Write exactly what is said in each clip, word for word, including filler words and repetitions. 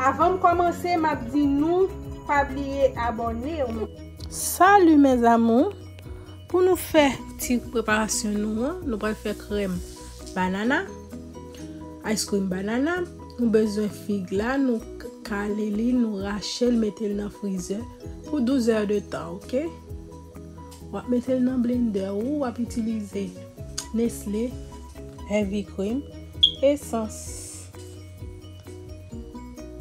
Avan m kòmanse, m ap di nou pa bliye abòne w. Salut mes amours! Pou nou fè ti preparasyon nou an, nou pral fè krèm banana, ice cream banana. Nou bezwen fig la, nou k- kale li, nou rache l, mete l nan frizè pou douz è de tan, oke? W ap mete l nan blendè ou, w ap itilize Nestlé, heavy cream, esans.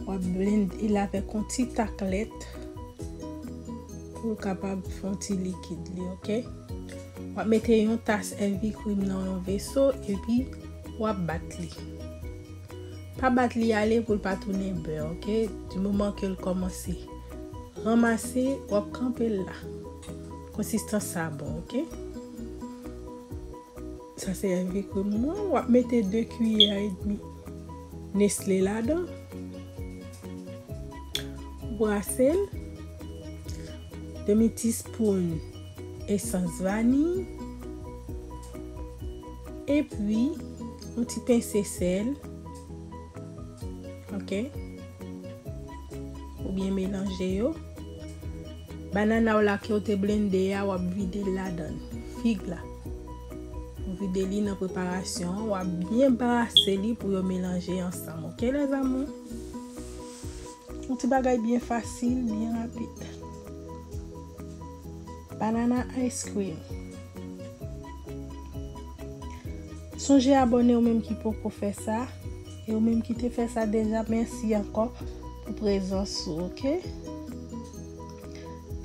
W ap blende l avèk yon ti tak lèt pou l kapab fè yon ti likid li, oke? W ap mete yon tas heavy cream nan yon veso epi w ap bat li. Pa bat li ale pou l pa tounen bè, oke? Di moman ke l kòmanse ranmase, w ap kanpe l la. Konsistans sa bon, oke? Sa se heavy cream mwen. W ap mete de kiyè edmi Nestlé ladan. Brase l. Demi tispoun esans vaniy. Epi, yon ti pense sèl. Oke? Ou byen melanje yo. Banana w la ke w te blende a, w ap vide l ladan l. Fig la. Ou vide li nan preparasyon an, w ap byen brase li pou yo melanje ansanm. Oke, les amours? Yon ti bagay byen fasil, byen rapid. Banana ice cream. Sonje abòne ou menm ki poko fè sa. E ou menm ki te fè sa deja, mèsi ankò pou prezans ou, oke?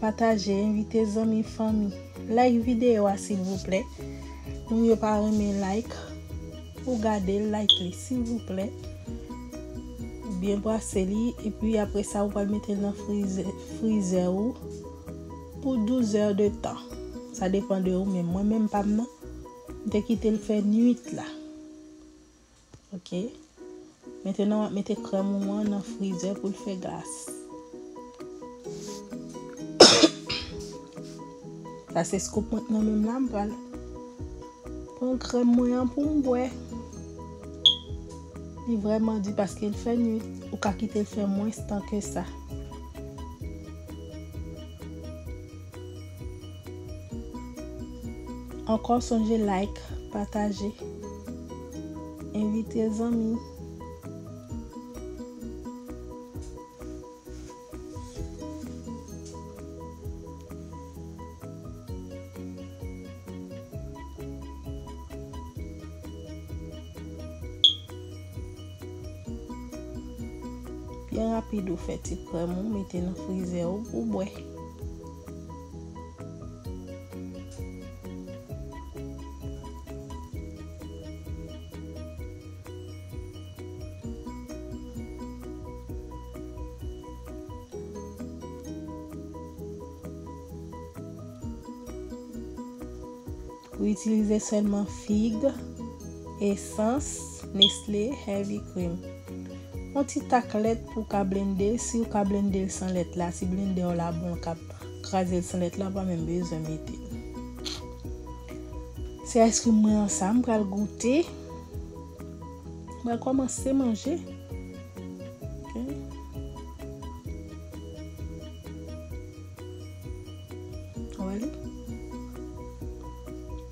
Pataje, envite zanmi, fanmi. Like videyo a, silvouplè. Moun yo pa renmen like. Ou gade l, like li, silvouplè. Ou byen brase li, epi apre sa, ou pral mete l nan frizè, frizè ou pou douz è de tan. Sa depann de ou menm. Mwen menm, pa m nan, m te kite l fè nwit la. Oke. Mentenan, w ap mete krèm ou an nan frizè pou l fè glas. Sa se scoop mwen nan menm la, m pral pran krèm mwen an pou m bwè. Li vrèman di paske l fè nwit. Ou ka kite l fè mwens tan ke sa. Ankò, sonje like, pataje, envite zanmi. Byen rapid, ou fè ti krèm ou, mete nan frizè ou pou bwè. Ou itilize sèlman fig, esans, Nestlé, heavy cream. Yon ti tak lèt pou w ka blende, si w ka blende l san lèt la, si blendè w la bon, l ka kraze l san lèt la, w pa menm bezwen mete l. Se ice cream mwen an sa, m pral goute. M pral kòmanse manje. Ok. Ou wè li?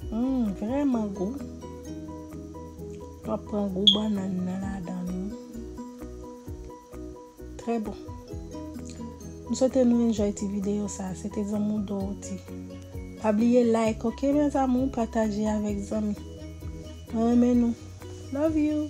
Hmm, vrèman gou. W ap pran gou bannann nan ladan li. Trè bon. M swete nou enjoy ti videyo sa. Se te zanmi w Dorothy. Pa bliye like, ok, mes amours, pataje avèk zanmi. Mwen renmen nou. Love you.